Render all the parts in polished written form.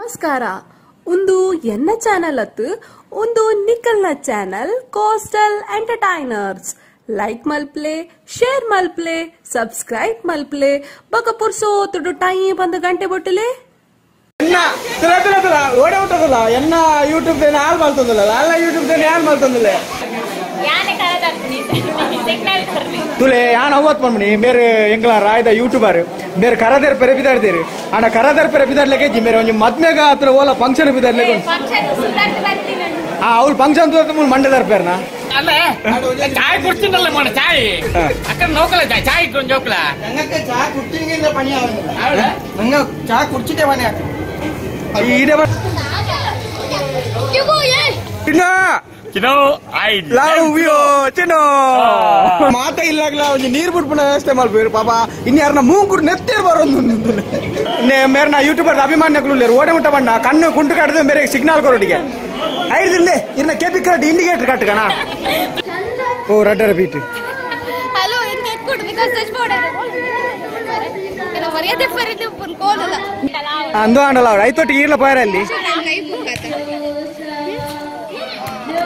ನಮಸ್ಕಾರ. ಒಂದು ಎನ್ನ ಚಾನೆಲ್ ಅತ್ತು ಒಂದು ನಿಕಲ್ನ ಚಾನೆಲ್ ಕೋಸ್ಟಲ್ ಎಂಟರ್ಟೈನರ್ಸ್. ಲೈಕ್ ಮಲ್ಪ್ಲೆ, ಶೇರ್ ಮಲ್ಪ್ಲೆ, ಸಬ್ಸ್ಕ್ರೈಬ್ ಮಲ್ಪ್ಲೆ, ಬಕ ಪುರ್ಸೋ ತುಡು ಟೈಮ್ ಬಂದ ಗಂಟೆ ಬೊಟ್ಟಲೆ. ಓಡೆ ಹುಟ್ಟದಲ್ಲ ಎನ್ನ ಯೂಟ್ಯೂಬ್ ದೇನೆ ಹಾಲ್ ಮಲ್ತೊಂದಿಲ್ಲ ಅಲ್ಲ ಯೂಟ್ಯೂಬ್ ದೇನೆ ಹಾಲ್ ಮಲ್ತೊಂದಿಲ್ಲ ತುಲೆ ಯಾನ್ ಅವತ್ ಪನ್ಮಣಿ ಮೇರೆ ಎಂಗ್ಲ ರಾಯದ ಯೂಟ್ಯೂಬರ್ ಮೇರೆ ಕರದರ್ ಪೆರೆ ಬಿದಾಡ್ತೀರಿ ಅಣ್ಣ ಕರದರ್ ಪೆರೆ ಬಿದಾಡ್ಲಿಕ್ಕೆ ಜಿ ಮೇರೆ ಒಂಜಿ ಮದ್ಮೆಗ ಹತ್ರ ಓಲ ಫಂಕ್ಷನ್ ಬಿದಾಡ್ಲಿಕ್ಕೆ ಆ ಅವ್ಳು ಫಂಕ್ಷನ್ ತೋರ್ತ ಮೂಲ ಮಂಡದರ್ ಪೇರ್ನ ಅಲ್ಲ ಚಾಯ್ ಕುಡ್ತಿನಲ್ಲ ಮಾಡ ಚಾಯ್ ಅಕ್ಕ ನೋಕಲ ಚಾಯ್ ಜೋಕ್ಲ ನಂಗೆ ಚಾ ಕುಡ್ತಿಂಗಿಲ್ಲ ಪಣಿ ಆವಂದಿಲ್ಲ ನಂಗೆ ಚಾ ಕುಡ್ಚಿಟ್ಟೆ ಪಣಿ ಆತ ಈಡೆ ಚಿನ್ನೋ ಚಿನ್ನೋ I love you Chinno ಮಾತ ಇಲ್ಲಾಗ್ಲ ಒಂಜಿ ನೀರು ಬಿಟ್ಪುನ ವ್ಯವಸ್ಥೆ ಮಲ್ಪೇರು ಪಾಪ ಇನ್ಯಾರನ್ನ ಮೂಂಕುರು ನೆತ್ತೇರು ಬರೋದು ಮೇರೆ ನಾ ಯೂಟ್ಯೂಬರ್ ಅಭಿಮಾನಿಗಳು ಲೇರು ಓಡೆ ಮುಟ್ಟ ಬಣ್ಣ ಕಣ್ಣು ಕುಂಟು ಕಡ್ದು ಮೇರೆ ಸಿಗ್ನಲ್ ಕೊರೊಟ್ಟಿಗೆ ಐದಿಲ್ಲೇ ಇನ್ನ ಕೆಪಿ ಕರೆಕ್ಟ್ ಇಂಡಿಕೇಟರ್ ಕಟ್ಟಕಣ ಓ ರಡ್ಡರ ಬೀಟ್ ಹಲೋ ಇಂತ ಕೊಡು because touch border ಎಲ್ಲ ಮರ್ಯಾದೆ ಫರಿದೆ ಪುನ್ ಕೋಲಲ್ಲ ಅಂದು ಆಂಡಲ ಐತೊಟ್ಟಿ ಈರ್ಲ ಪೋಯರ ಅಲ್ಲಿ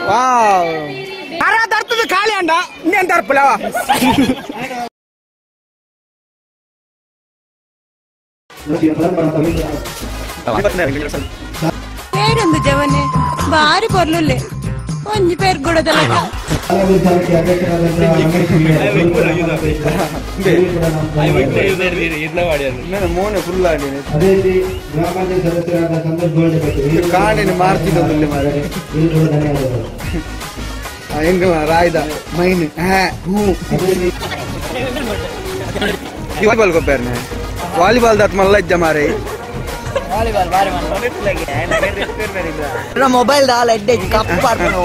ವಾವ್ ಅರ ದರ್ತದ ಖಾಲಿ ಅಂಡ ಇನ್ನೇನ್ ದರ್ಪಲ പേരൊന്ന് ജവനെ ബാരി പൊറലുല്ലേ ಒಂಜಿ ಪೇರ್ ಗುಡದಲ್ಲ ಮೋನೆ ಫುಲ್ ಆಡಿನಿ ಕಾಣಿನ ಮಾರ್ತಿದ್ದೊಂದು ಮಾರೆ ಹೆಂಗಲ್ಲ ರಾಯ್ದ ಮೈನ್ ಹ್ಞೂ ವಾಲಿಬಾಲ್ ಕೊಪ್ಪೇರ್ನೆ ವಾಲಿಬಾಲ್ ದಾತ್ ಮಲ್ಲ ಇಜ್ಜ ಮಾರೆ ಮೊಬೈಲ್ ದಾಲ ಎಡ್ಡೆ ಕಪ್ಪು ಪಾರ್ಪುನು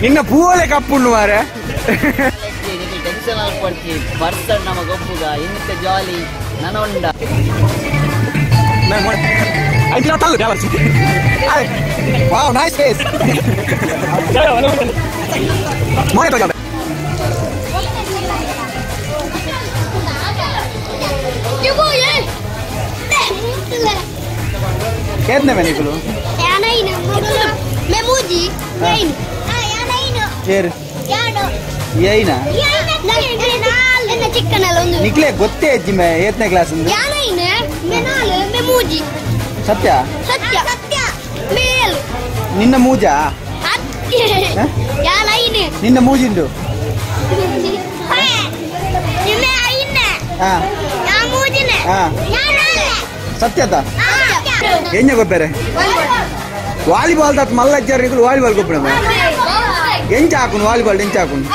ನಿನ್ನ ಪೂವಲೆ ಕಪ್ಪುಂಡು ಮಾರೆ ಟೆನ್ಷನ್ ಆಲ್ಪಡ್ತಿ ಪರ್ಸನ್ ನಮ್ಮ ಗೊಪ್ಪುಗ ಇಂತ ಜಾಲಿ ನನೊಂಡ ವಾವ್ ನೈಸ್ ಫೇಸ್ ಮೋನೆ ತಗ केतने में निकलो यानैन मैं मुजी नैन यानैन ಏರ್ ಯಾಡೋ ಯೈನಾ ಯಾನೈನ ಎನ್ನ ಚಿಕ್ಕನಲ್ಲ ಒಂದು ನಿಕ್ಲೆ ಗೊತ್ತೇ ಅಜ್ಜಿ ಮೇ ಏತ್ನೇ ಕ್ಲಾಸ್ ಇಂದ ಯಾನೈನ ಮೆ ನಾಲ್ ಮೆ ಮೂಜಿ ಸತ್ಯ ಸತ್ಯ ಸತ್ಯ ಮೇಲ್ ನಿನ್ನ ಮೂಜಾ ಯಾನೈನ ನಿನ್ನ ಮೂಜಿಂಡು ನಿಮ್ಮೆ ಐನ ಹಾ ಯಾ ಮೂಜಿನೆ ಹಾ ಯಾನೈನ ಸತ್ಯತ ಎಂಜ ಗೊಪ್ಪೇರೆ ವಾಲಿಬಾಲ್ ದಾತ್ ಮಲ್ಲ ಅಜ್ಜಾರು ವಾಲಿಬಾಲ್ ಗೊಪ್ಪಣ ಎಂಚ ಹಾಕುನು ವಾಲಿಬಾಲ್ ಎಂಚ ಹಾಕುನು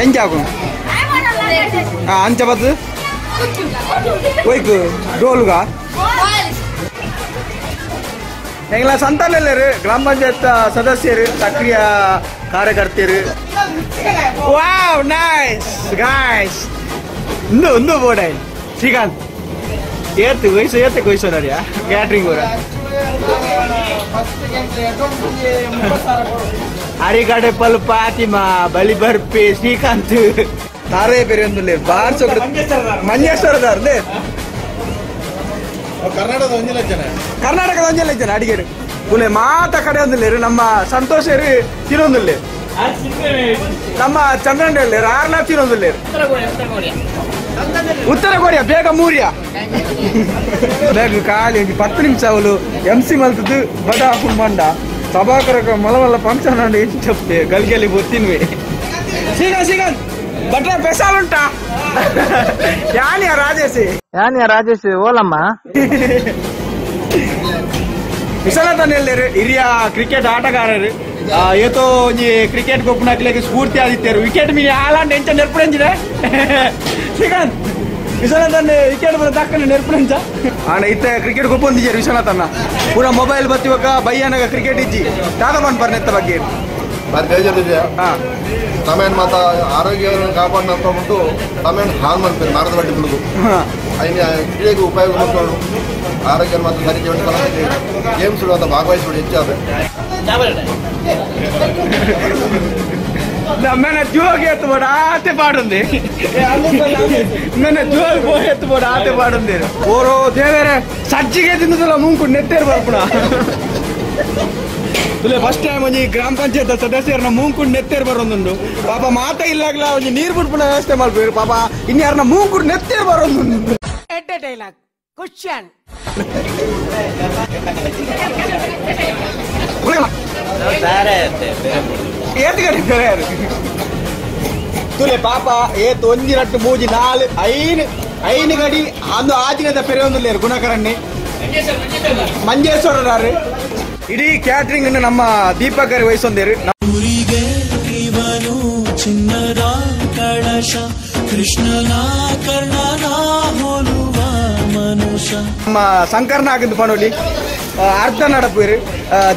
ಎಂಚ ಹಾಕುನು ಹಾ ಅಂಚ ಬತ್ತು ಒಯ್ಕು ಡೋಲುಗ ಎಂಗ್ಲ ಸಂತಾನಲ್ಲೇರು ಗ್ರಾಮ ಪಂಚಾಯತ್ ಸದಸ್ಯರು ಸಕ್ರಿಯ ಕಾರ್ಯಕರ್ತರು ವಾವ್ ನೈಸ್ ಗಾಯ್ಸ್ ಇಂದು ಒಂದು ಬೋರ್ಡ್ ಶ್ರೀಕಾಂತ್ ಏತ್ ವಯಸ್ಸು ಏತಕ್ಕೆ ವಯಸ್ಸು ನಡಿಯಾ ಕ್ಯಾಟ್ರಿಂಗ್ ಅವರ ಅರಿಗಡೆ ಪಲ್ ಫಾತಿಮಾ ಬಲಿ ಬರ್ಪಿ ಶ್ರೀಕಾಂತ್ ತಾರೇ ಬೇರೆ ಒಂದು ಬಾರ್ಸೋ ಮಂಜೇಶ್ವರದಾರ್ ಕರ್ನಾಟಕದ ಒಂಜಿಲ ಜನ ಕರ್ನಾಟಕದ ಒಂಜಲ ಜನ ಅಡಿಗೆರು ಪುಲೆ ಮಾತ ಕಡೆ ಒಂದಿಲ್ಲೇರು ನಮ್ಮ ಸಂತೋಷರು ತಿನ್ನೊಂದಿಲ್ಲೇರು ನಮ್ಮ ಚಂದ್ರಂಡೇರು ಆರ್ನ ತಿನ್ನೊಂದಿಲ್ಲೇರು ಉತ್ತರ ಕೊರಿಯಾ ಬೇಗ ಮೂರಿಯಾ ಬೇಗ ಖಾಲಿ ಒಂಜಿ 10 ನಿಮಿಷ ಅವಳು ಎಂ ಸಿ ಮಲ್ತದ್ದು ಬಡ ಹಾಕೊಂಡು ಬಂಡ ಸಭಾಕರಕ ಮಲ ಮಲ್ಲ ಫಂಕ್ಷನ್ ಅಂಡ್ ಎಂಚ చెప్తే ಗಲ್ಗೆಲಿ ಗೊತ್ತಿನ್ವೆ ಶ್ರೀಕಾಂತ್ ಶ್ರೀಕಾಂತ್ ಭಟ್ರ ಪೆಸಾಲ್ ಉಂಟಾ ಯಾನಿಯ ರಾಜೇಶ್ ಯಾನಿಯ ರಾಜೇಶ್ ಓಲಮ್ಮ ವಿಶ್ವನಾಥನ್ ಎಲ್ಲೇರು ಹಿರಿಯ ಕ್ರಿಕೆಟ್ ಆಟಗಾರರು ಏತೋ ಒಂಜಿ ಕ್ರಿಕೆಟ್ ಗೊಪ್ಪುನಕ್ಲೆಗ್ ಸ್ಫೂರ್ತಿ ಆದಿತ್ತೇರು ವಿಕೆಟ್ ಮೀ ಆಲಾಂಡ್ ಎಂಚ ನೆರ್ಪುಣಂಜಿದೆ ಶ್ರೀಕಾಂತ್ ವಿಶ್ವನಾಥನ್ ವಿಕೆಟ್ ಬರ ದಕ್ಕನ ನೆರ್ಪುಣಂಚ ಆಂಡ ಇತ್ತೆ ಕ್ರಿಕೆಟ್ ಗೊಪ್ಪೊಂದಿಜೇರು ವಿಶ್ವನಾಥನ್ನ ಪೂರ ಮೊಬೈಲ್ ಬತ್ತಿವಕ ಬಯ್ಯನಗ ಕ್ರಿಕೆಟ್ ಇಜ್ಜಿ ದಾದ ಪನ್ಪರ್ ನೆತ್ತ ಬಗ್ಗೆ ಬಾರಿ ಬೇಜಾರಿದೆ ಹಾ ತಮೇನ್ ಮಾತ ಆರೋಗ್ಯವನ್ನು ಕಾಪಾಡಿಕೊಂಡು ತಮೇನ್ ಹಾಳು ಮಾಡ್ತಾರೆ ಮರದ ಬಡ್ಡಿ ಬಿಡುದು ಐನ ಕ್ರೀಡೆಗೆ ಉಪಯೋಗ ಮಾಡ್ಕೊಂಡು ಆರೋಗ್ಯ ಮಾತ್ರ ಸರಿ ಜೀವನ ಗೇಮ್ಸ್ ಅಂತ ಭಾಗವಹಿಸ್ಬಿಡಿ ಹೆಚ್ಚಾದ మన జోగి ఎత్తుబడి ఆతే పాడుంది మన జోగి పోయి ఎత్తుబడి ఆతే పాడుంది ఓరో దేవేరే సజ్జిಗೆ ತಿಂದಲ್ಲ ಮುಂಕು ನೆತ್ತೇರು ಬರ್ಪುಣ ತುಲೆ ಫಸ್ಟ್ ಟೈಮ್ ಒಂಜಿ ಗ್ರಾಮ ಪಂಚಾಯತ್ ಸದಸ್ಯರನ್ನ ಮೂಂಕುಂಡು ನೆತ್ತೇರು ಬರೋದುಂಡು ಪಾಪ ಮಾತ ಇಲ್ಲಾಗ್ಲ ಒಂಜಿ ನೀರು ಬಿಡ್ಪುಣ ವ್ಯವಸ್ಥೆ ಮಲ್ಪೇರು ಪಾಪ ಇನ್ಯಾರನ್ನ ಮೂಂಕುಂಡು ನೆತ್ತೇರು ಬರೋದುಂಡು ಡೈಲಾಗ್ ಕ್ವಶನ್ ತುಲೆ ಪಾಪ ಏತ್ ಒಂಜಿ ರಟ್ಟು ಮೂಜಿ ನಾಲ್ ಐನ್ ಐನು ಗಡಿ ಅಂದು ಆಜಿನದ ಪೆರೆಯೊಂದುಲ್ಲೇರು ಗುಣಕರಣ್ಣೆ ಮಂಜೇಶ್ವರರಾರು ಇಡೀ ಕ್ಯಾಟ್ರಿಂಗ್ ನಮ್ಮ ದೀಪಕರ್ ವಹಿಸೊಂದೇರು ಚಿನ್ನದ ಕಳಶ ಕೃಷ್ಣನ ಕರ್ಣನ ಹೋಲುವ ಮನುಷ್ಯ ನಮ್ಮ ಶಂಕರ್ನಾಗಂದು ಪಣೋಲಿ ಅರ್ಧ ನಡಪೇರು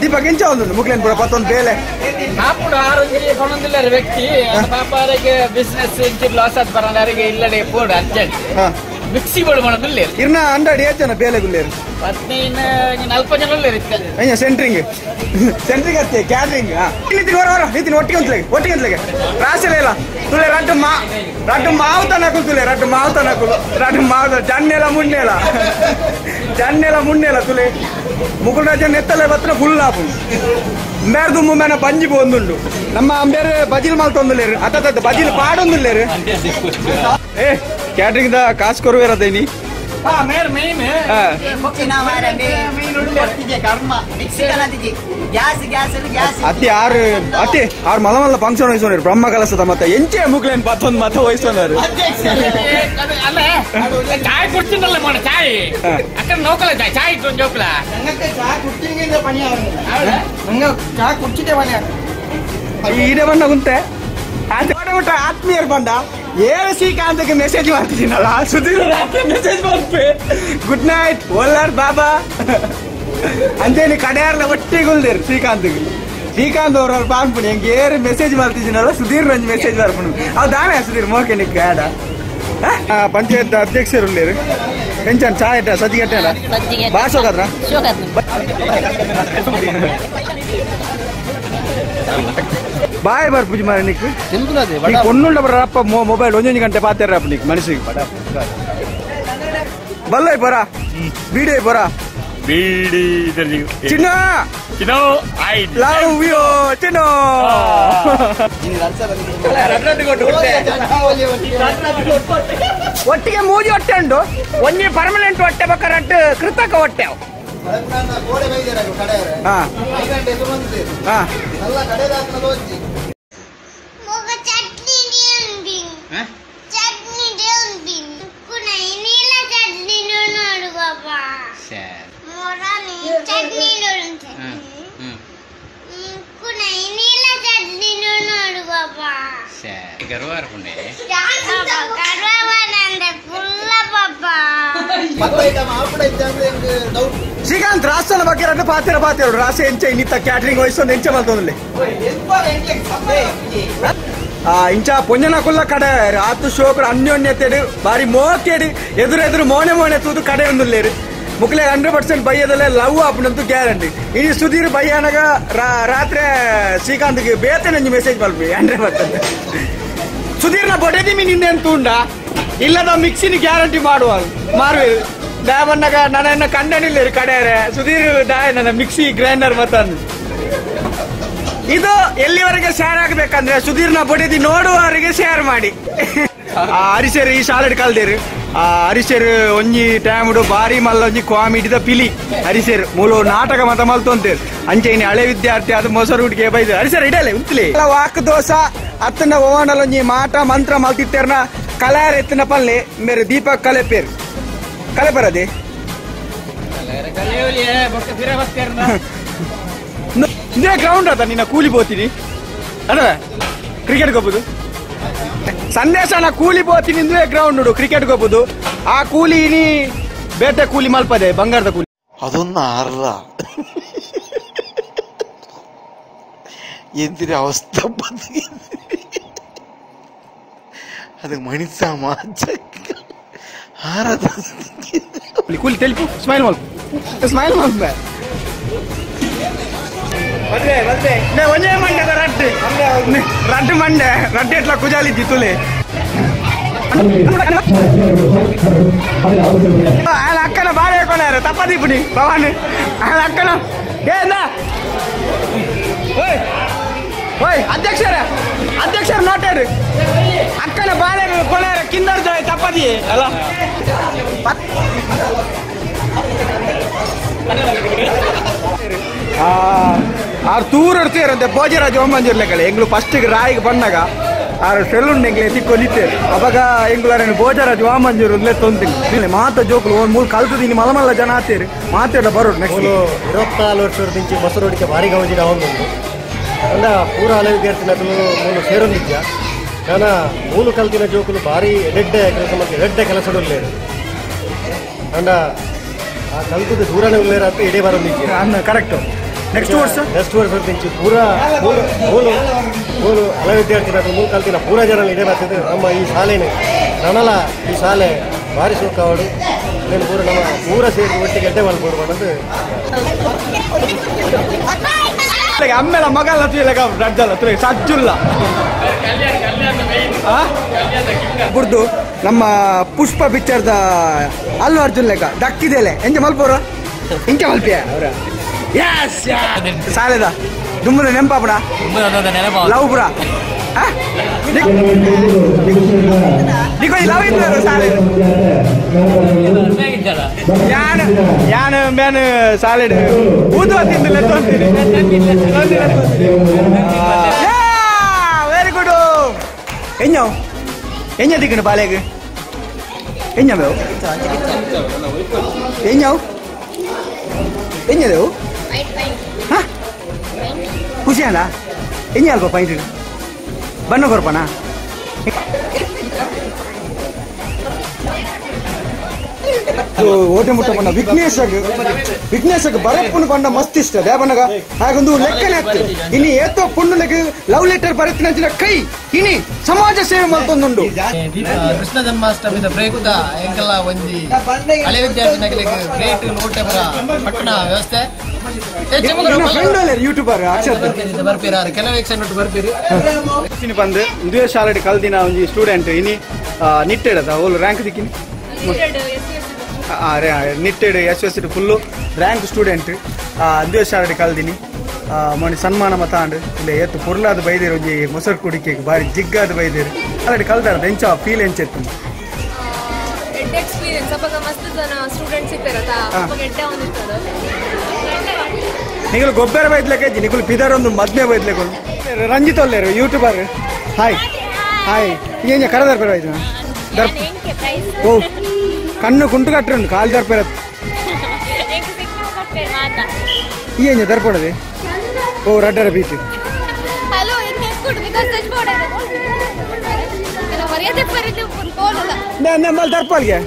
ದೀಪಕ್ ಎಂಚ ಒಂದು ಮುಕ್ಲೇನ್ ಪೂರ ಪತ್ತೊಂದು ಬೇಲೆ ನಾಪುಡು ಆರೋಗ್ಯ ಕೊನೊಂದಿಲ್ಲ ವ್ಯಕ್ತಿ ಪಾಪಾರಿಗೆ ಬಿಸ್ನೆಸ್ ಇಂಚಿ ಲಾಸ್ ಆದ್ ಬರೋದಾರಿಗೆ ಇಲ್ಲಡೆ ಪೋಡು ಅರ್ಜೆಂಟ್ ಮಿಕ್ಸಿ ಬೋಡು ಮಾಡೋದಿಲ್ಲ ಇರ್ನ ಅಂಡಾಡಿ ಏತ್ ಜನ ಬೇಲೆ ಗುಲ್ಲೇರು 15 40 ಜನ ಉಲ್ಲೇರು ಅಯ್ಯ ಸೆಂಟ್ರಿಂಗ್ ಸೆಂಟ್ರಿಂಗ್ ಅತ್ತೆ ಕ್ಯಾಟ್ರಿಂಗ್ ನಿತಿನ್ ಹೊರ ಹೊರ ನಿತಿನ್ ಒಟ್ಟಿಗೆ ಅಂತಲೆಗೆ ಒಟ್ಟಿಗೆ ಅಂತಲೆಗೆ ರಾಸೆಲ್ಲ ಇಲ್ಲ ತುಲೆ ರಡ್ಡು ಮಾ ರಡ್ಡು ಮಾವುತನಕುಲು ತುಲೆ ರಡ್ಡು ಮಾವುತನಕುಲು ರಡ್ಡು ಮಾವುತ ಜನ್ನೆಲ ಮುನ್ನೆಲ ಜನ್ನೆಲ ಮುನ್ನೆಲ ತುಲೆ ಮುಕುಲ್ ರಾಜ ನೆತ್ತಲೆ ಬತ್ರ ಫುಲ್ ಆಪು ಅಂಬೇರ್ದು ಮುಮ್ಮೆನ ಬಂಜಿ ಪೋಂದುಂಡು ನಮ್ಮ ಅಂಬೇರ್ ಬಜಿಲ್ ಮಲ್ತೊಂದುಲ್ಲೇರು ಅತ್ತ ಬಜಿಲ್ ಪಾಡೊಂದುಲ್ಲೇರು ಏ ಕ್ಯಾಟ್ರಿಂಗ್ the ಕಾಸು ಕೊರುವೇರದೇನಿ ಅತಿ ಆರು ಅತಿ ಆರು ಮಲ ಮಲ್ಲ ಫಂಕ್ಷನ್ ವಹಿಸೋರು ಬ್ರಹ್ಮ ಕಲಸದ ಮತ್ತೆ ಎಂಚೆ ಮುಗ್ಲೇನ್ ಪತ್ತೊಂದು ಮತ ವಹಿಸೋರು ಚಾಯ್ ಕುಡ್ತಿನಲ್ಲ ಮೋಣ ಚಾಯ್ ಅక్కడ ನೌಕಲ ಚಾಯ್ ಚಾಯ್ ಇಟ್ಟು ಜೋಕ್ಲ ಚಾಯ್ ಕುಡ್ಚಿಟ್ಟೆ ಪಣಿ ಈಡೆ ಬಣ್ಣ ಕುಂತೆ ಆತ್ಮೀಯರು ಬಂದ ಏಳು ಶ್ರೀಕಾಂತ್ಗೆ ಮೆಸೇಜ್ ಮಾಡ್ತಿದ್ದೀನಲ್ಲ ಸುಧೀರ್ ರಾತ್ರಿ ಮೆಸೇಜ್ ಮಾಡ್ಪೆ ಗುಡ್ ನೈಟ್ ಒಲ್ಲಾರ್ ಬಾಬಾ ಅಂಜೇನಿ ಕಡೆಯಾರ್ಲ ಒಟ್ಟಿಗೆ ಉಲ್ದೇರು ಶ್ರೀಕಾಂತ್ಗೆ ಶ್ರೀಕಾಂತ್ ಅವ್ರವ್ರು ಪಾನ್ಪುಣಿ ಹೆಂಗೆ ಏರು ಮೆಸೇಜ್ ಮಾಡ್ತಿದ್ದೀನಲ್ಲ ಸುಧೀರ್ ಒಂಜಿ ಮೆಸೇಜ್ ಬರ್ಪುಣಿ ಅವು ದಾನೆ ಸುಧೀರ್ ಮೋಕೆ ನಿಕ್ ಆಡ ಪಂಚಾಯತ್ ಅಧ್ಯಕ್ಷರು ಉಲ್ಲೇರು ಎಂಚನ್ ಚಾಯ್ ಇಟ್ಟ ಸಜ್ಜಿಗೆ ಇಟ್ಟ ಬಾಸೋಗದ್ರ ಬಾಯ್ ಬಾರ್ ಪೂಜೆ ಮಾರ ನಿಕ್ ಕೊನ್ನುಂಡ ಬರಪ್ಪ ಮೊಬೈಲ್ ಒಂದೊಂದು ಗಂಟೆ ಪಾತೇರಪ್ಪ ನಿಕ್ ಮನಸ್ಸಿಗೆ ಬಲ್ಲ ಬರ ಬೀಡಿ ಬರ ಬೀಡಿ ಚಿನ್ನ ಚಿನ್ನೋ I love you ಚಿನ್ನೋ ಒಟ್ಟಿಗೆ ಮೂಜಿ ಹೊಟ್ಟೆ ಉಂಡು ಒಂಜಿ ಪರ್ಮನೆಂಟ್ ಹೊಟ್ಟೆ ಬಕ್ಕರಟ್ಟು ಕೃತಕ ಹೊಟ್ಟೆ ಶ್ರೀಕಾಂತ್ ರಾಷ್ಟ್ರದ ಬಗ್ಗೆ రెండు ಪಾತ್ರ ಪಾತ್ರ ರಾಸೆ ಎಂಚ ಇನ್ನಿತ್ತ ಕ್ಯಾಟರಿಂಗ್ ವಹಿಸೊಂದು ಎಂಚ ಮಲ್ತೊಂದುಲ್ಲೆ ಇಂಚ ಪೊಂಜನಕುಲ್ಲ ಕಡೆ ಆತು ಶೋಕರು ಅನ್ಯೋನ್ಯತೆಡು ಬಾರಿ ಮೋಕೆಡು ಎದುರೆದುರು ಮೋನೆ ಮೋನೆ ತೂದು ಕಡೆ ಒಂದುಲ್ಲೇರು ಮುಕ್ಲೆ 100% ಬೈಯದಲ್ಲೇ ಲವ್ ಆಪುನಂತೂ ಗ್ಯಾರಂಟಿ ಇನಿ ಸುಧೀರ್ ಬೈಯಾನಗ ರಾತ್ರಿ ಶ್ರೀಕಾಂತ್ಗೆ ಬೇತನಂಜಿ ಮೆಸೇಜ್ ಮಲ್ಪಿ 100% ಸುಧೀರ್ನ ಬೊಡೆದಿಮಿ ನಿನ್ನೆ ಉಂಡ ಇಲ್ಲದ ಮಿಕ್ಸಿನ ಗ್ಯಾರಂಟಿ ಮಾಡುವ ಮಾರುವೆ ದಾವನ್ನಾಗ ನನ್ನ ಕಂಡನಿಲ್ಲ ಕಡೆಯರೆ ಸುಧೀರ್ ಡಾಯ್ ನನ್ನ ಮಿಕ್ಸಿ ಗ್ರೈಂಡರ್ ಮತ್ತಂದು ಇದು ಎಲ್ಲಿವರೆಗೆ ಶೇರ್ ಆಗಬೇಕಂದ್ರೆ ಸುಧೀರ್ನ ಬೊಡೆದಿ ನೋಡುವವರಿಗೆ ಶೇರ್ ಮಾಡಿ. ಹರಿಸೇರು ಈ ಶಾಲೆಡ್ ಕಲ್ದೇರು ಹರಿಸೇರು ಒಂಜಿ ಟೈಮ್ಡು ಬಾರಿ ಮಲ್ಲ ಒಂಜಿ ಕಾಮಿಡಿದ ಪಿಲಿ ಹರಿಸೇರು ಮೂಲ ನಾಟಕ ಮತ ಮಲ್ತೊಂತೇರು ಅಂಚೆ ಇನ್ನು ಹಳೆ ವಿದ್ಯಾರ್ಥಿ ಅದು ಮೊಸರು ಹುಡುಗಿ ಬೈದು ಹರಿಸೇರು ಇಡಲೆ ಉಂತ್ಲಿ ವಾಕ್ ದೋಸ ಅತ್ತನ ಓವನಲ್ ಒಂಜಿ ಮಾಟ ಮಂತ್ರ ಮಲ್ತಿತ್ತೇರ್ನ ಕಲಾರ್ ಎತ್ತಿನ ಪಲ್ಲೆ ಮೇರೆ ದೀಪಕ್ ಕಲೆಪೇರು ಕಲೆಪರದೆ ಇದೇ ಗ್ರೌಂಡ್ ಅದ ನಿನ್ನ ಕೂಲಿ ಬೋತೀನಿ ಅದ ಕ್ರಿಕೆಟ್ ಗೊಬ್ಬುದು ಸಂದೇಶನ ಕೂಲಿ ಬೋತೀನಿ ಇಂದುವೆ ಗ್ರೌಂಡ್ ನೋಡು ಕ್ರಿಕೆಟ್ ಗೊಬ್ಬುದು ಆ ಕೂಲಿ ನೀ ಬೇಟೆ ಕೂಲಿ ಮಲ್ಪದೆ ಬಂಗಾರದ ಕೂಲಿ ಅದೊಂದು ಆರ್ರ ಎಂದಿರ ಅವಸ್ಥೆ ಅದಕ್ಕೆ ಮಣಿಸ ಆರದ ಕೂಲಿ ತೆಲುಪು ಸ್ಮೈಲ್ ಮಲ್ಪ ಸ್ಮೈಲ್ ಮಲ್ಪ ಮದ್ವೆ ಮದ್ವೆ ನೇ ಒಂಜೇ ಮಂಡೆ ರಡ್ಡು ರಡ್ಡು ಮಂಡೆ ರಡ್ಡು ಎಟ್ಲ ಕುಜಾಲಿ ಜಿತ್ತುಲೆ ಅಕ್ಕನ ಬಾಳೆ ಕೊನಾರ ತಪ್ಪದಿಪ್ಪುನಿ ಭವಾನಿ ಅಕ್ಕನ ಏ ಓಯ್ ಓಯ್ ಅಧ್ಯಕ್ಷರ ಅಧ್ಯಕ್ಷರ ನೋಟಾರು ಅಕ್ಕನ ಬಾಳೆ ಕೊನಾರ ಕಿಂದರ್ ಜಾಯ್ ತಪ್ಪದಿ ಅಲ್ಲ ಆರು ತೂರು ಇರ್ತೀರಂತೆ ಭೋಜರಾಜ್ ಓಮಂಜೂರ್ಲೆಕ್ಕಳೆ ಎಂಗ್ಳು ಫಸ್ಟಿಗೆ ರಾಯಿಗೆ ಬಂದಾಗ ಆರು ಸೆಲ್ಲುಂಡು ಎಂಗ್ಲೆ ತಿಕ್ಕೊಲಿತ್ತೇರು ಅವಾಗ ಎಂಗ್ಳು ಭೋಜರಾಜ್ ವಾಮಂಜೂರು ತೊಂತೀನಿ ಮಾತ ಜೋಕುಲು ಒಂದು ಮೂರು ಕಲ್ತದೀನಿ ಮಲ್ಲ ಮಲ್ಲ ಜನ ಆತೇರು ಮಾತಾಡ ಬರೋಡು ನೆಕ್ಸ್ಟ್ 24 ವರ್ಷದ ಮೊಸರುಡಿಕೆ ಭಾರಿ ಗೌಜಿನ ಒಂದು ಅಂದ ಪೂರ ಹಳೆ ವಿದ್ಯಾರ್ಥಿನಕಲು ಮೂಲು ಸೇರೊಂದಿದ್ಯ ನಾನ ಮೂಲು ಕಲ್ತಿನ ಜೋಕುಲು ಭಾರಿ ಎಡೆಡ್ಡೆ ಕೆಲಸ ಮತ್ತು ಎಡೆಡ್ಡೆ ಕೆಲಸ ಉಳ್ಳೇರು ಅಂಡ ಆ ಕಲ್ತದ ದೂರನೇ ಉಳ್ಳೇರು ಅಂತ ಇಡೇ ಬರೋದಿದ್ಯ ಕರೆಕ್ಟ್ ನೆಕ್ಸ್ಟ್ ವರ್ಷ ನೆಕ್ಸ್ಟ್ ವರ್ಷ ತಿಂಚಿ ಪೂರ ಮೂಲು ಮೂಲು ಹಳೆ ವಿದ್ಯಾರ್ಥಿನಕಲು ಮೂಲು ಕಲ್ತಿನ ಪೂರ ಜನ ಇಡೇ ಬರ್ತದೆ ನಮ್ಮ ಈ ಶಾಲೆನೇ ನನಲ ಈ ಶಾಲೆ ಭಾರಿ ಸುಖವಾಡು నేను ಪೂರ ನಮ್ಮ ಪೂರ ಸೇರಿ ಒಟ್ಟಿಗೆ ಎಡ್ಡೆ ಮಲ್ಪೋಡು ಅನ್ನೋದು ಅಮ್ಮೆಲ ಮಗಲ್ಲ ತುಯಲಗ ರಡ್ಡಲ್ಲ ತುಲೆ ಸಜ್ಜುಲ್ಲ ಬುರ್ದು ನಮ್ಮ ಪುಷ್ಪ ಪಿಕ್ಚರ್ದ ಅಲ್ಲು ಅರ್ಜುನ್ ಲೆಕ್ಕ ದಕ್ಕಿದೆಲೆ ಎಂಜ ಮಲ್ಪೋರ ಇಂಚ ಮಲ್ಪಿಯ ಅವರ ಎಸ್ ಸಾಲೆದ ದುಮ್ಮದ ನೆಂಪಾಪುಡ ಲವ್ ಪುರ ಲವ್ ಇದ್ದಾರೆ ಸಾಲೆ ಯಾನ್ ಯಾನ್ ಮ್ಯಾನ್ ಸಾಲೆಡ್ ಊದುವ ತಿಂದಿಲ್ಲ ತೊಂತೀನಿ ವೆರಿ ಗುಡ್ ಎಂಜ ಎಂಜ ದಿಕ್ಕಣ ಬಾಲೆಗ್ ಎಂಜ ಬೇವು ಎಂಜವು ಎಂಜದೇವು ಹಾ ಖುಷಿ ಅಲ್ಲ ಎಂಜ ಅಲ್ಪ ಪೈಂಟ್ ಬಣ್ಣ ಕೊರ್ಪಣ ಓಟೆ ಮುಟ್ಟ ಬಣ್ಣ ವಿಘ್ನೇಶಗ್ ವಿಘ್ನೇಶಗ್ ಬರಪ್ಪನ ಬಣ್ಣ ಮಸ್ತ್ ಇಷ್ಟ ದೇವನಗ ಹಾಗೊಂದು ಲೆಕ್ಕನೆ ಆಗ್ತದೆ ಇನ್ನು ಏತೋ ಪುಣ್ಣುಲೆಗ್ ಲವ್ ಲೆಟರ್ ಬರೆತಿನ ಕೈ ಇನಿ ಸಮಾಜ ಸೇವೆ ಮಲ್ತೊಂದುಂಡು ಕೃಷ್ಣ ಜನ್ಮಾಷ್ಟಮಿದ ಬ್ರೇಕುದ ಎಂಕಲ್ಲ ಒಂಜಿ ಹಳೆ ವಿದ್ಯಾರ್ಥಿನಗಲಿಗೆ ಗ್ರೇಟ್ ಲೋಟೆಪುರ ಪಟ್ಟಣ ವ್ಯವಸ್ಥೆ ಯೂಟ್ಯೂಬರ್ ಬರ್ಪೀರ ಕೆಲವು ಎಕ್ಷನ್ ಬರ್ಪೀರಿ ಬಂದು ಇಂದುವೆ ಶಾಲೆಡ್ ಕಲ್ದಿನ ಒಂಜಿ ಸ್ಟೂಡೆಂಟ್ ಇನಿ ನಿಟ್ಟೆಡದ ಓಲು rank ದಿಕ್ಕಿನಿ Nitte S S full rank student ಅಂದೇ ಶಾಲೆಡ್ ಕಲ್ದಿನಿ ಮೊನ್ನೆ ಸನ್ಮಾನ ಮತಾಂಡ್ ಇಲ್ಲ ಏತು ಪೊರ್ಲಾದ ಬೈದೇರು ಒಂಜಿ ಮೊಸರು ಕುಡಿಕೆ ಬಾರಿ ಜಿಗ್ಗಾದ ಬೈದೇರು ಅಲ್ಲಡಿ ಕಲ್ದಾರ ಎಂಚ ಫೀಲ್ ಎಂಚೆತ್ತು ಎಡ್ಡೆ ಎಕ್ಸ್ಪೀರಿಯನ್ಸ್ ಅಪ್ಪಾಗ ಮಸ್ತ್ ಜನ ಸ್ಟೂಡೆಂಟ್ಸ್ ಇರ್ತಾರತ ಅಪ್ಪಾಗ ಎಡ್ಡೆ ಒಂದಿರ್ತಾರೆ ನಿಗಲು ಗೊಬ್ಬರ ಬೈದ್ಲಕ್ಕೆ ನಿಗುಲು ಪಿದರ್ ಒಂದು ಮದ್ಮೆ ಬೈದ್ಲಕ್ಕೆ ರಂಜಿತ್ ಒಲ್ಲೇರು YouTuber hi hi ಏನ ಕರದರ್ ಪೇರ ಆಯ್ತು ಓ ಕಣ್ಣು ಕುಂಟು ಕಟ್ಟರು ಕಾಲು ದರ್ಪೇರ ಏನ ದರ್ಪಣದೆ ಓ ರಡ್ಡರ ಬೀಚ್ ಹಲೋ ನಮ್ಮಲ್ಲಿ ದರ್ಪಲ್ಗೆ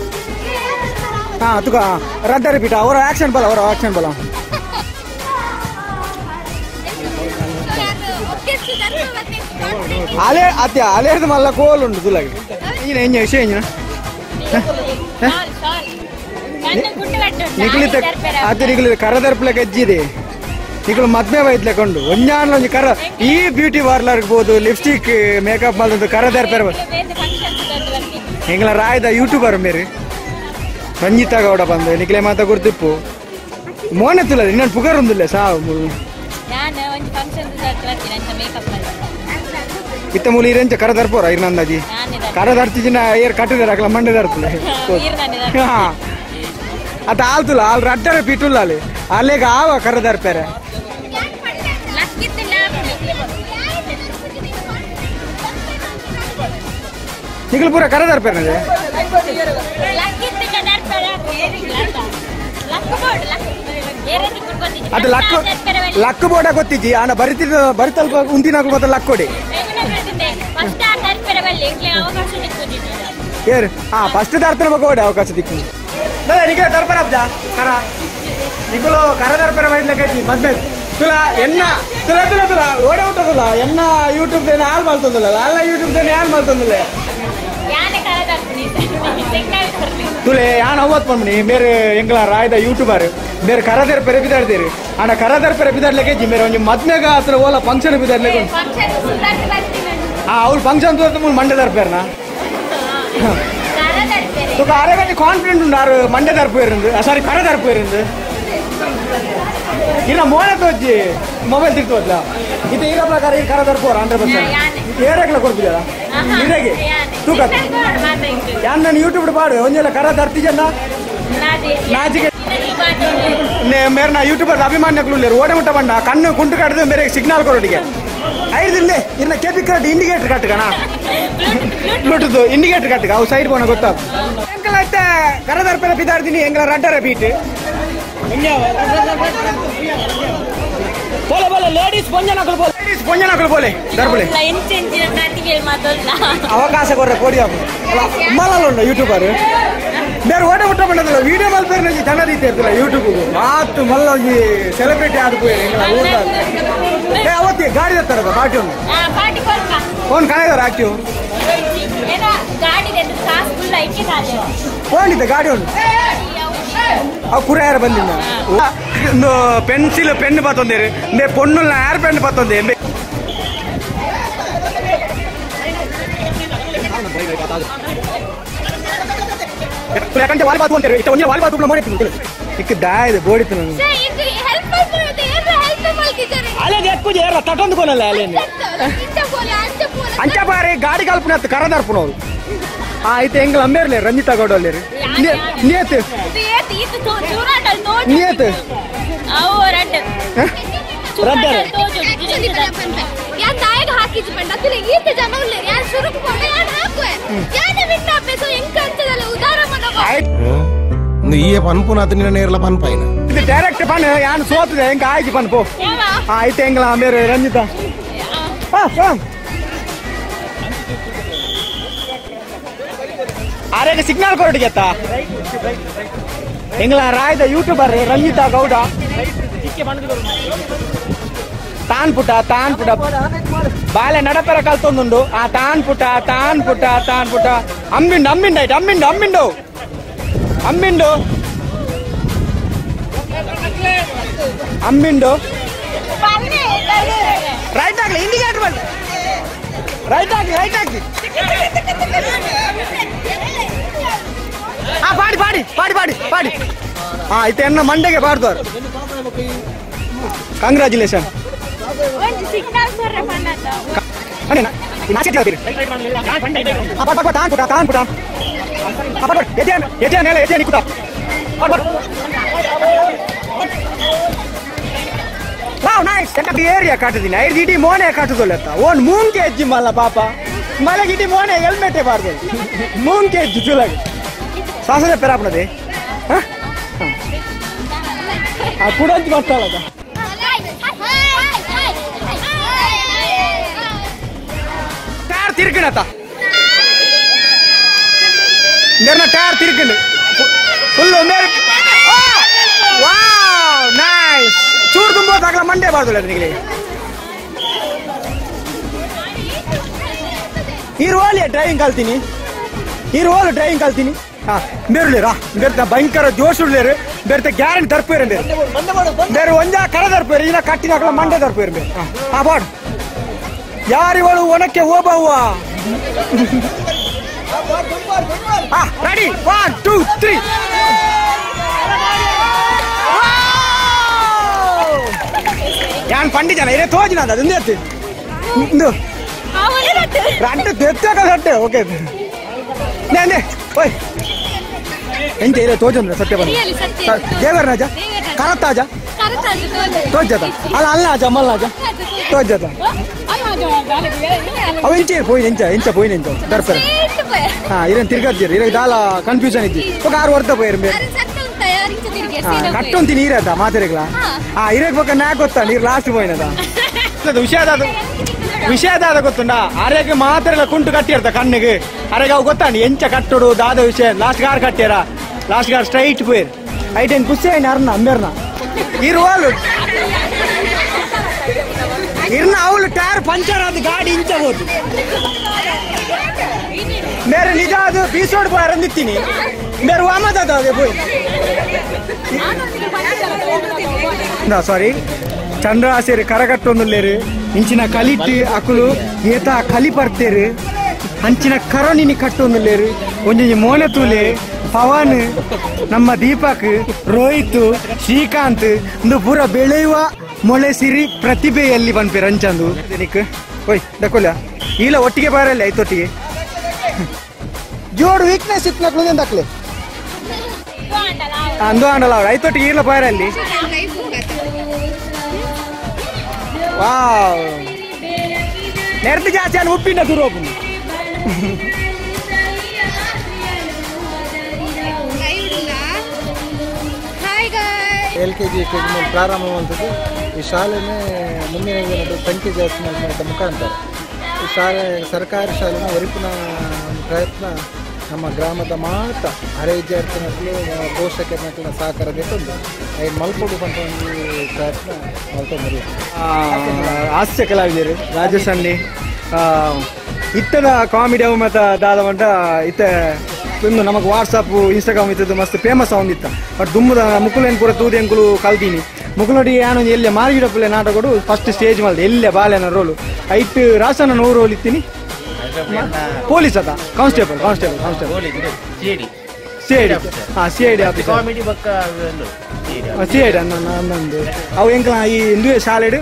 ಹಾ ತುಕ ರಡ್ಡರ ಬೀಟ ಅವರ ಆಕ್ಷನ್ ಬಲ ಅವರ ಆಕ್ಷನ್ ಬಲ ಅಲೆ ಅತ್ಯ ಅಲೇರ್ದ ಮಲ್ಲ ಕೋಲ್ ಉಂಟು ತುಲಾಗಿ ಎಂಜ ವಿಷಯ ಎಂಜ ನಿಗುಲಿತ ಅತ್ತೆ ನಿಗುಲಿ ಕರದರ್ಪಲೆ ಕಜ್ಜಿದೆ ನಿಗುಲು ಮದ್ಮೆ ಬೈದ್ಲೆಕೊಂಡು ಒಂಜಾನ್ಲ ಒಂಜಿ ಕರ ಈ ಬ್ಯೂಟಿ ಪಾರ್ಲರ್ ಬೋದು ಲಿಪ್ಸ್ಟಿಕ್ ಮೇಕಪ್ ಮಲ್ದೊಂದು ಕರದರ್ಪೆ ಎಂಗ್ಲ ರಾಯದ ಯೂಟ್ಯೂಬರ್ ಮೇರಿ ರಂಜಿತಾ ಗೌಡ ಬಂದು ನಿಕ್ಲೆ ಮಾತ ಗುರ್ತಿಪ್ಪು ಮೋನೆ ತುಲದ ಇನ್ನೊಂದು ಪುಗರ್ ಒಂದಿಲ್ಲ ಸಾವು ಇತ್ತ ಮೂಲಿ ಇರಂಚ ಕರ ದರ್ಪೋರ ಇರ್ನಂದಾಜಿ ಕರ ದರ್ತಿಜಿನ ಏರ್ ಕಟ್ಟಿದಾರ ಅಕಲ ಮಂಡೆ ದರ್ತಲೆ ಹಾ ಅತ್ತ ಆಲ್ತುಲ್ಲ ಆಲ್ ರಡ್ಡರ ಪಿಟುಲ್ಲ ಅಲ್ಲಿ ಅಲ್ಲೇಗ ಆವ ಕರ ದರ್ಪೇರೆ ನಿಗಲ್ ಪೂರ ಕರ ದರ್ಪೇರೆ ಅದು ಲಕ್ ಲಕ್ ಬೋರ್ಡ ಗೊತ್ತಿಜ್ಜಿ ಆನ ಬರಿತಿದ್ದ ಬರಿತಲ್ಪ ಉಂತಿನಾಗಲು ಮತ್ತೆ ಲಕ್ ಕೊಡಿ ಏರು ಹಾ ಫಸ್ಟ್ ದರ್ತನ ಬಗ್ಗೆ ಓಡಿ ಅವಕಾಶ ದಿಕ್ಕು ನಿಖಿಲ ದರ್ಪಣ ಅಬ್ಜಾ ಕರ ನಿಖಲು ಕರ ದರ್ಪಣ ಬೈದ್ಲಕ್ಕೆ ಮದ್ಮೆ ತುಲ ಎನ್ನ ತುಲ ತುಲ ತುಲ ಓಡ ಉಂಟದಲ್ಲ ಎನ್ನ ಯೂಟ್ಯೂಬ್ ದೇನೆ ಹಾಲು ಮಲ್ತೊಂದಿಲ್ಲ ಅಲ್ಲ ಯೂಟ್ಯೂಬ್ ದೇನೆ ಹಾಲು ಮಲ್ತೊಂದಿಲ್ಲ ತುಲೆ ಯಾನ್ ಅವತ್ ಪನ್ನಿ ಮೇರೆ ಎಂಗ್ಲ ರಾಯದ ಯೂಟ್ಯೂಬರ್ ಮೇರೆ ಕರದರ್ ಪೆರೆ ಬಿದಾಡ್ತೀರಿ ಅಣ್ಣ ಕರದರ್ ಪೆರೆ ಬಿದಾಡ್ಲಿಕ್ಕೆ ಜಿ ಮೇರೆ ಒಂಜಿ ಮದ್ಮೆಗ ಹತ್ರ ಓಲ ಫಂಕ್ಷನ್ ಬಿದಾಡ್ಲಿಕ್ಕೆ ಅವ್ಳು ಫಂಕ್ಷನ್ ತೋರ್ತ ಮೂಲು ಮಂಡ್ಯದಾರ್ ಪೇರ್ನ ತುಕ ಅರೆ ಕಾನ್ಫಿಡೆಂಟ್ ಉಂಡು ಆರು ಮಂಡ್ಯದಾರ್ ಪೇರಿಂದು ಸಾರಿ ಕರದಾರ್ ಪೇರಿಂದು ಇನ್ನ ಮೋನೆ ತೋಜಿ ಮೊಬೈಲ್ ತಿರ್ತೋದ್ಲ ಇದು ಈಗ ಪ್ರಕಾರ ಈ ಕರದಾರ್ ಪೋರ 100% ಏರಗ್ಲ ಕೊಡ್ಬಿದ್ದಾರ ಇರೆಗೆ ತೂಕ ಯಾನ್ ನಾನು ಯೂಟ್ಯೂಬ್ ಪಾಡು ಒಂಜೆಲ್ಲ ಕರ ದರ್ತಿಜನ್ನ ನಾಜಿಗೆ ಮೇರೆ ಯೂಟ್ಯೂಬರ್ ಅಭಿಮಾನಿಗಳು ಓಡೆ ಮುಟ್ಟ ಬಣ್ಣ ಕಣ್ಣು ಕುಂಟು ಕಡ್ದು ಮೇರೆ ಸಿಗ್ನಲ್ ಕೊಡೋಟಿಗೆ ಐದಿಲ್ಲೇ ಇನ್ನ ಕೆಪಿ ಕಟ್ ಇಂಡಿಕೇಟರ್ ಕಟ್ಟಕಣ ಬ್ಲೂಟೂತ್ ಇಂಡಿಕೇಟರ್ ಕಟ್ಟಕ ಅವು ಸೈಡ್ ಬೋನ ಗೊತ್ತಾಗ ಎಂಕಲ ಕರದರ್ಪೆರ ಪಿದಾರ್ದಿನಿ ಎಂಕಲ ರಡ್ಡರ ಬೀಟ್ ಬೋಲೆ ಬೋಲೆ ಲೇಡೀಸ್ ಪೊಂಜನಕುಲು ಬೋಲೆ ಲೇಡೀಸ್ ಪೊಂಜನಕುಲು ಬೋಲೆ ದರ್ಬಲೆ ಅವಕಾಶ ಕೊರ್ರೆ ಕೋಡಿ ಮಲಲ್ಲ ಯೂಟ್ಯೂಬರ್ ಬೇರೆ ಓಟ ಮುಟ್ಟ ಬಂದಲ್ಲ ವಿಡಿಯೋ ಮಲ್ಪೇರ್ ಜನ ರೀತಿ ಇರ್ತಿಲ್ಲ ಯೂಟ್ಯೂಬ್ ಮಾತು ಮಲ್ಲ ಒಂಜಿ ಸೆಲೆಬ್ರಿಟಿ ಆದ ಪೋಯ್ ಏ ಅವತ್ತಿ ಗಾಡಿ ತರ್ತಾರ ಪಾರ್ಟಿ ಒಂದು ಫೋನ್ ಕಾಯ್ದಾರ ಆಕ್ಟಿವ್ ಫೋನ್ ಇದೆ ಗಾಡಿ ಒಂದು ಅವು ಕುರಿಯಾರ ಬಂದಿಲ್ಲ ಪೆನ್ಸಿಲ್ ಪೆನ್ ಪತ್ತೊಂದೇರು ಮೇ ಪೊಣ್ಣುಲ್ಲ ಯಾರು ಪೆನ್ ಪತ್ತೊಂದೆ ಅಂಚ ಬಾರಿ ಗಾಡಿ ಕಲ್ಪನೆ ಕರದರ್ಪುನವ್ರು ಆಯ್ತು ಎಂಗ್ಲ ಅಮ್ಮೇರ್ಲೆ ರಂಜಿತಾ ಗೌಡ ಅಲ್ಲೇರು ನಿಯತ್ ನಿಯತ್ ಡೈರೆಕ್ಟ್ ಪನ್ ಯಾನ್ ಸೋತದೆ ಎಂಕ ಆಯ್ತು ಪನ್ ಪೋ ಆಯ್ತು ಎಂಗ್ಲ ಅಮ್ಮೇರು ರಂಜಿತಾ ಆರೇಗ ಸಿಗ್ನಲ್ ಕೊರಟಿಗೆತ್ತ ಎಂಗ್ಲ ರಾಯದ ಯೂಟ್ಯೂಬರ್ ರಂಜಿತಾ ಗೌಡ ತಾನ್ ಪುಟ ತಾನ್ ಪುಟ ಬಾಲೆ ನಡಪೆರ ಕಲ್ತೊಂದುಂಡು ಆ ತಾನ್ ಪುಟ ತಾನ್ ಪುಟ ತಾನ್ ಪುಟ ಅಮ್ಮಿಂಡು ಅಮ್ಮಿಂಡು ಆಯ್ತು ಅಮ್ಮಿಂಡು ಅಮ್ಮಿಂಡು ಅಮ್ಮಿಂಡು ಅಮ್ಮಿಂಡು ರೈಟ್ ಆಗ್ಲಿ ಇಂಡಿಕೇಟರ್ ಬಂದು ರೈಟ್ ಹಾಕಿ ರೈಟ್ ಹಾಕಿ ಆ ಪಾಡಿ ಪಾಡಿ ಪಾಡಿ ಪಾಡಿ ಪಾಡಿ ಹಾ ಇತ್ತೆ ಎನ್ನ ಮಂಡೆಗೆ ಪಾಡ್ದವ್ರು ಕಂಗ್ರ್ಯಾಚುಲೇಷನ್ ಏರಿಯಾ ಕಾಟುದಿನ ಐದು ಇಡೀ ಮೋನೆ ಕಾಟುದಲ್ಲ ಓನ್ ಮೂನ್ ಕೆಜಿ ಮಲ್ಲ ಪಾಪ ಮಲಗಿ ಇಡೀ ಮೋನೆ ಹೆಲ್ಮೆಟೇ ಬಾರ್ದು ಮೂನ್ ಕೆಜಿ ಚುಲಾಗಿ ಸಾಸನೆ ಪೆರಾಪನದೆ ಕುಡಂತ ಬರ್ತಾಳದ ಟೈರ್ ತಿರ್ಕಣತ ಮೇರ್ನ ಟೈರ್ ತಿರ್ಕಂಡು ಫುಲ್ ಮೇರ್ ವಾವ್ ನೈಸ್ ಚೂರು ತುಂಬ ಮಂಡೆ ಬಾರ್ದಲ್ಲ ನಿಮಗೆ ಈ ರೋಲ್ ಡ್ರೈವಿಂಗ್ ಕಲ್ತೀನಿ ಈ ರೋಲ್ ಡ್ರೈವಿಂಗ್ ಕಲ್ತೀನಿ ಹಾ ಮೇರುಲೇರಾ ಬೇರೆ ಭಯಂಕರ ಜೋಶ್ ಉಳ್ಳೇರು ಬೇರೆ ಗ್ಯಾರಂಟಿ ತರ್ಪೇರು ಬೇರೆ ಬೇರೆ ಒಂಜಾ ಕರ ತರ್ಪೇರು ಇನ್ನ ಕಟ್ಟಿನ ಹಾಕಲ ಮಂಡೆ ತರ್ಪೇರು ಬೇರೆ ಹಾ ಬಾಡ್ ಯಾರಿವಳು ಒಣಕ್ಕೆ ಓಬವ್ವ ಹಾ ರೆಡಿ 1 2 3 ಯಾನ್ ಪಂಡಿಜನ ಇರೇ ತೋಜಿನ ಅದು ಇಂದೇತಿ ಇಂದು ರಂಟು ತೆತ್ತಕ ಸಟ್ಟೆ ಓಕೆ ನೇ ಓಯ್ ಎಂಚ ಇರೇ ತೋಜಂದ್ರ ಸತ್ಯ ಬಂದ ದೇವರನಾಜ ಕರತಾಜ ತೋಜದ ಅಲ್ಲ ಅಲ್ಲ ಅಜ ಮಲ್ಲಾಜ ತೋಜದ ಅವ ಎಂಚ ಪೋಯಿನ ಎಂಚ ಎಂಚ ಪೋಯಿನ ಎಂಚ ದರ್ಪರ ಹಾ ಇರೇನು ತಿರ್ಗಜ್ಜಿರು ಇರೇ ದಾಲ ಕನ್ಫ್ಯೂಷನ್ ಇಜ್ಜಿ ఒక ಆರು ವರ್ತ ಪೋಯಿರು ಬೇರೆ ಕಟ್ಟೊಂತಿ ನೀರದ ಮಾತೆರೆಗ್ಲ ಹಾ ಇರಕ್ ಪಕ್ಕ ನಾ ಗೊತ್ತಾ ನೀರು ಲಾಸ್ಟ್ ಪೋಯಿನದ ವಿಷಯದ ವಿಷಯದಾದ ಗೊತ್ತುಂಡ ಅರೆಗೆ ಮಾತೆರೆಲ್ಲ ಕುಂಟು ಕಟ್ಟಿರ್ತ ಕಣ್ಣಿಗೆ ಅರೆಗೆ ಅವು ಗೊತ್ತಾ ಎಂಚ ಕಟ್ಟೋಡು ದಾದ ವಿಷಯ ಲಾಸ್ಟ್ ಗಾರ್ ಕಟ್ಟ್ಯಾರ ಲಾಸ್ಟ್ ಗಾರ್ ಸ್ಟ್ರೈಟ್ ಪೋಯಿರ್ ಐಟೆನ್ ಖುಷಿ ಆಯ್ನ ಅರ್ನ ಅಮ್ಮೇರ್ನ ಇರುವಾಲು ಇರ್ನ ಅವಳು ಟೈರ್ ಪಂಚರ್ ಆದ ಗಾಡಿ ಇಂಚ ಹೋದು ಮೇರೆ ನಿಜ ಅದು ಬೀಸೋಡ್ ಬಾಯ್ ಅಂದಿತ್ತೀನಿ ಮೇರೆ ವಾಮದ ಅದೇ ಪೋಯ್ ಸಾರಿ ಚಂದ್ರಹಾಸೇರು ಕರಗಟ್ಟೊಂದುಲ್ಲೇರು ಇಂಚಿನ ಕಲಿಟ್ಟು ಅಕುಲು ಏತ ಕಲಿ ಪರ್ತೇರು ಅಂಚಿನ ಕರೋನಿನಿ ಕಟ್ಟೊಂದುಲ್ಲೇರು ಒಂಜೊಂಜಿ ಮೋನೆ ತೂಲೆ ಪವನ್ ನಮ್ಮ ದೀಪಕ್ ರೋಹಿತ್ ಶ್ರೀಕಾಂತ್ ಇಂದು ಪೂರ ಬೆಳೆಯುವ ಮೊಳೆ ಸಿರಿ ಪ್ರತಿಭೆಯಲ್ಲಿ ಪನ್ಪೇರು ಅಂಚಂದು ನಿಕ್ ಓಯ್ ದಕ್ಕೊಲ್ಲ ಇಲ್ಲ ಒಟ್ಟಿಗೆ ಬಾರಲ್ಲ ಐತೊಟ್ಟಿಗೆ ಜೋಡು ವೀಕ್ನೆಸ್ ಇತ್ತು ನಕ್ಲು ದಕ್ಲೆ ಅಂದು ಆಂಡಲ ಅವ್ರು ಐತೊಟ್ಟಿಗೆ ಇಲ್ಲ ಬಾರಲ್ಲಿ ವಾವ್ ನೆರ್ದು ಜಾಸ್ತಿ ಅಲ್ಲಿ ಉಪ್ಪಿನ ದೂರ ಹೋಗ್ಬೋದು L K G U K G ಪ್ರಾರಂಭವಂಥದ್ದು ಈ ಶಾಲೆನೇ ಮುಂದಿನ ದಿನದ ಸಂಖ್ಯೆ ಜಾಸ್ತಿ ಮಾಡಿದ ಮುಖಾಂತರ ಈ ಶಾಲೆ ಸರ್ಕಾರಿ ಶಾಲೆನ ಒರಿಪಿನ ಪ್ರಯತ್ನ ನಮ್ಮ ಗ್ರಾಮದ ಮಾತ ಹಳೆ ವಿದ್ಯಾರ್ಥಿನಕ್ಕೂ ಪೋಷಕರನಕ್ಕೂ ಸಹಕಾರ ತಂದು ಐದು ಮಲ್ಪಡು ಅಂತ ಒಂದು ಪ್ರಯತ್ನ ಮಾಡ್ಕೊಂಡು ಹಾಸ್ಯ ಕಲಾವಿದರು ರಾಜೇಶ್ ಇತ್ತದ ಕಾಮಿಡಿ ಅವು ಮತ್ತು ದಾದ ಮಂಟ ಇತ್ತ ಇನ್ನು ನಮಗೆ ವಾಟ್ಸಪ್ ಇನ್ಸ್ಟಾಗ್ರಾಮ್ ಇತ್ತದ್ದು ಮಸ್ತ್ ಫೇಮಸ್ ಅವನಿತ್ತ ಬಟ್ ದುಮ್ಮದ ಮುಕುಲೇನು ಪೂರ ತೂದು ಎಂಕುಲು ಕಲ್ತೀನಿ ಮುಕುಲೋಡಿ ಏನು ಎಲ್ಲೆ ಮಾರ್ಗಿಡಪ್ಪಲೆ ನಾಟಕಡು ಫಸ್ಟ್ ಸ್ಟೇಜ್ ಮಾಡಿದೆ ಎಲ್ಲೆ ಬಾಲೆನ ರೋಲು ಐಟ್ ರಾಸನ ನೂರು ರೋಲ್ ಇತ್ತೀನಿ ಪೊಲೀಸ್ ಅದ constable constable constable C I D ಹಾಂ C I D officer C I D ಅನ್ನೊಂದು ಅವು ಎಂಕಲ ಈ ಹಿಂದುವೆ ಶಾಲೆಡು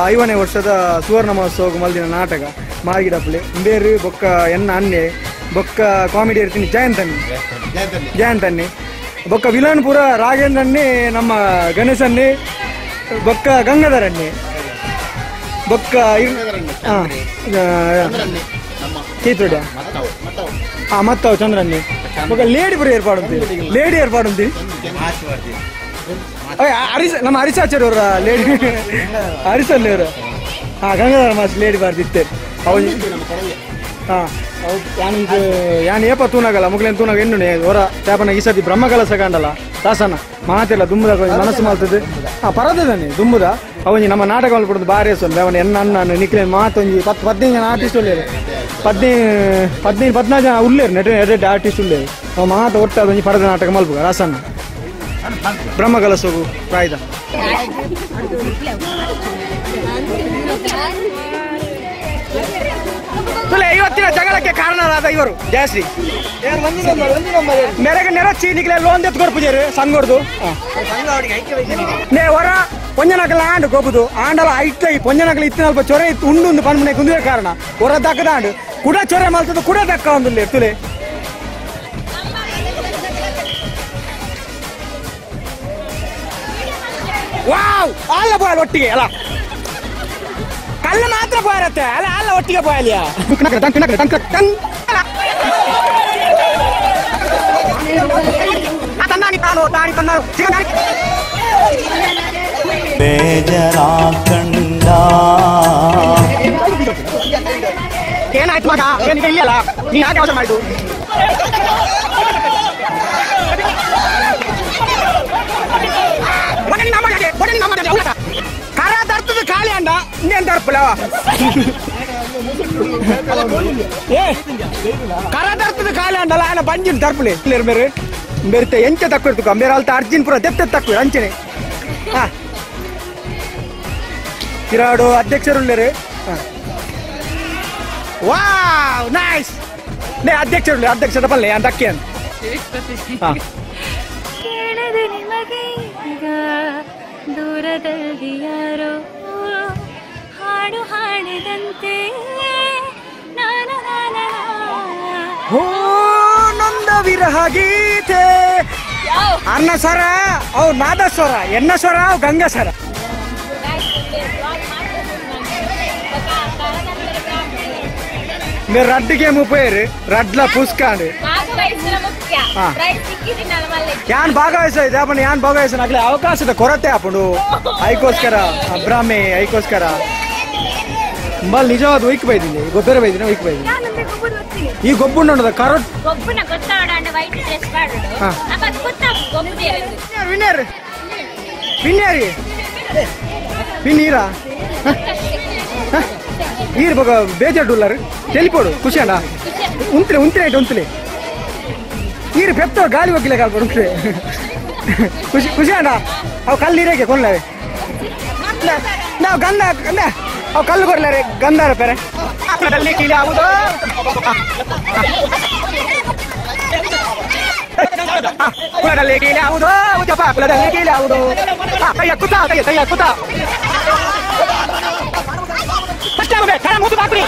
50ನೇ ವರ್ಷದ ಸುವರ್ಣ ಮಹೋತ್ಸವ ಮಲ್ದಿನ ನಾಟಕ ಮಾರ್ಗಿಡಪ್ಪಲೆ ಬೇರು ಬೊಕ್ಕ ಎನ್ನ ಅನ್ನೆ ಬೊಕ್ಕ ಕಾಮಿಡಿ ಇರ್ತೀನಿ ಜಯಂತನ್ನಿ ಜಯಂತನ್ನಿ ಬೊಕ್ಕ ವಿಲನ್ ಪೂರ ರಾಘೇಂದ್ರನ್ನೇ ನಮ್ಮ ಗಣೇಶನ್ನೇ ಬೊಕ್ಕ ಗಂಗಾಧರನ್ನೇ ಬೊಕ್ಕ ಹಾಂ ಚೈತ್ರೋಡ ಹಾಂ ಮತ್ತವು ಚಂದ್ರನ್ನೇ ಬೊಕ್ಕ ಲೇಡಿ ಪೂರ ಏರ್ಪಾಡು ಲೇಡಿ ಏರ್ಪಾಡು ಹರಿಸ ನಮ್ಮ ಹರಿಸಾಚಾರ್ಯ ಅವರ ಲೇಡಿ ಹರಿಸಲ್ಲಿ ಅವರು ಹಾಂ ಗಂಗಾಧರ ಮಾಸ್ ಲೇಡಿ ಬಾರ್ದಿತ್ತೆ ಹೌದು ಹಾಂ ಯಾನಿಂದು ಯಾನ್ ಏಪ ತೂನಾಗಲ್ಲ ಮುಗ್ಲೇನು ತೂನಾಗ ಎಣ್ಣೆ ಹೊರ ತ್ಯಾಪನ ಈ ಸತಿ ಬ್ರಹ್ಮಕಲಸ ಕಾಂಡಲ್ಲ ದಾಸನ ಮಾತಿಲ್ಲ ದುಂಬುದ ಮನಸ್ಸು ಮಾಡ್ತದೆ ಹಾಂ ಪರದದಾನೆ ದುಂಬುದ ಅವನಿ ನಮ್ಮ ನಾಟಕ ಮಲ್ಪಡೋದು ಭಾರಿ ಸೊಲ್ಲೆ ಅವನ ಎನ್ನ ಅಣ್ಣ ನಿಕ್ಲೆ ಮಾತೊಂಜಿ 10 15 ಜನ ಆರ್ಟಿಸ್ಟ್ ಉಳ್ಳೇರು 15 15 14 ಜನ ಉಳ್ಳೇರು ನೆಟ ಎಡೆಡ್ ಆರ್ಟಿಸ್ಟ್ ಉಳ್ಳೇರು ಅವ ಮಾತು ಒಟ್ಟಾದ ಒಂಜಿ ಪರದ ನಾಟಕ ಮಲ್ಪುಗ ರಾಸನ್ನ ಬ್ರಹ್ಮಕಲಸಗು ಪ್ರಾಯ್ದ ಇವತ್ತಿನ ಜಗಳಕ್ಕೆ ಕಾರಣರಾದ ಇವರು ಜಯಶ್ರೀ ಮೇರೆಗೆ ನೆರಚಿ ನಿಕ್ಲೆ ಲೋನ್ ದೆತ್ತು ಕೊಡ್ಪುಜೇರು ಸಂಗೊಡ್ದು ನೇ ಹೊರ ಪೊಂಜನಕಲ ಆಂಡು ಗೊಬ್ಬುದು ಆಂಡಲ ಐಟ್ಲ ಈ ಪೊಂಜನಕಲ ಇತ್ತಿನಲ್ಪ ಚೊರೆ ಇತ್ತು ಉಂಡು ಪನ್ಮನೆ ಕುಂದುವೆ ಕಾರಣ ಹೊರ ದಕ್ಕದ ಆಂಡು ಕುಡ ಚೊರೆ ಮಲ್ತದ್ದು ಕುಡ ದಕ್ಕ ಒಂದುಲ್ಲೆ ತುಲೆ ವಾವ್ ಅಲ್ಲ ಬಾಯ್ ಒಟ್ಟಿಗೆ ಅಲ್ಲ ಕಲ್ಲು ಮಾತ್ರ ಬಾರತ್ತೆ ಅಲ್ಲ ಅಲ್ಲ ಒಟ್ಟಿಗೆ ಬಾಯಲಿಯ ಬೇಜಾರಾಕಂಡ ಏನಾಯ್ತು ಮಗ ಏನಿದೆ ಇಲ್ಲಲ್ಲ ನೀನ್ ಯಾಕೆ ಅವಸರ ಮಾಡಿದ್ದು ಕರ ತರ್ತದ ಖಾಲಿ ಅಂಡ ಇನ್ನೇನ್ ತರ್ಪಲ್ಲ ಏ ಕರ ತರ್ತದ ಖಾಲಿ ಅಂಡಲ್ಲ ಆನ ಬಂಜಿನ ತರ್ಪಲೆ ಬೇರೆ ಬೇರೆ ಎಂಚ ತಕ್ಕು ಇರ್ತಕ ಬೇರೆ ಅಲ್ತ ಅರ್ಜಿನ್ ಪೂರ ದೆತ್ತೆ ತಕ್ಕು ಅಂಚನೆ ಹಾ ಕಿರಾಡು ಅಧ್ಯಕ್ಷರುಳ್ಳೇರು ವಾವ್ ನೈಸ್ ನೇ ಅಧ್ಯಕ್ಷರು ಅಧ್ಯಕ್ಷರ ಪಲ್ಲೆ ಅಂತ ಅಕ್ಕಿ ಅಂತ ಹಾ ಕೇಳದೆ ನಿಮಗೀಗ ದೂರದಲ್ಲಿ ಯಾರೋ ಹಾಡು ಹಾಡಿದಂತೆ ಹೋ ನೊಂದ ವಿರಹ ಗೀತೆ ಅನ್ನ ಸ್ವರ ಅವು ನಾದಸ್ವರ ಎನ್ನ ಸ್ವರ ಅವು ಗಂಗಾ ಸ್ವರ మీరు రడ్డు గేమ్ పోయారు రడ్ల పుస్కాండు ಯಾನ್ ಭಾಗವಹಿಸ ಅಪ್ಪಣ್ಣ ಯಾನ್ ಭಾಗವಹಿಸ ಆಗ್ಲೇ ಅವಕಾಶದ ಕೊರತೆ ಅಪ್ಪಂಡು ಐಕೋಸ್ಕರ ಅಬ್ರಾಮೆ ಐಕೋಸ್ಕರ ಬಲ್ ನಿಜವಾದ ಒಯ್ಕ್ ಬೈದಿನಿ ಗೊಬ್ಬರ ಬೈದಿನಿ ಒಯ್ಕ್ ಬೈದಿನಿ ಈ ಗೊಬ್ಬುಂಡ ಕರೋಟ್ ವಿನ್ನರ್ ವಿನ್ನರ್ ವಿನ್ನೀರಾ ಈರ್ ಬೊಕ ಬೇಜಾರ್ ಡುಲ್ಲರ್ ತೆಲಿಪೋಡು ಖುಷಿಯಣ್ಣ ಉಂತ್ಲೆ ಉಂತ್ಲೆ ಐಟ್ ಉಂತ್ಲೆ ಈರ್ ಪೆತ್ತೋ ಗಾಳಿ ಹೋಗಿಲ್ಲ ಕಾಲ್ಪಡು ಉಂತ್ಲೆ ಖುಷಿ ಖುಷಿ ಅಣ್ಣ ಅವು ಕಲ್ಲು ಇರೇಕೆ ಕೊಲ್ಲವೆ ನಾವು ಗಂಧ ಅವು ಕಲ್ಲು ಕೊರ್ಲಾರೆ ಗಂಧಾರ ಪೆರೆ ಕುಲದಲ್ಲಿ ಕೀಲಾವುದು ಉಜಪ ಕುಲದಲ್ಲಿ ಕೀಲಾವುದು ಕೈಯ ಕುತ ಕೈಯ ಕೈಯ ಕುತ ಕರ ಮೂತು ಬಾಕ್ರಿ.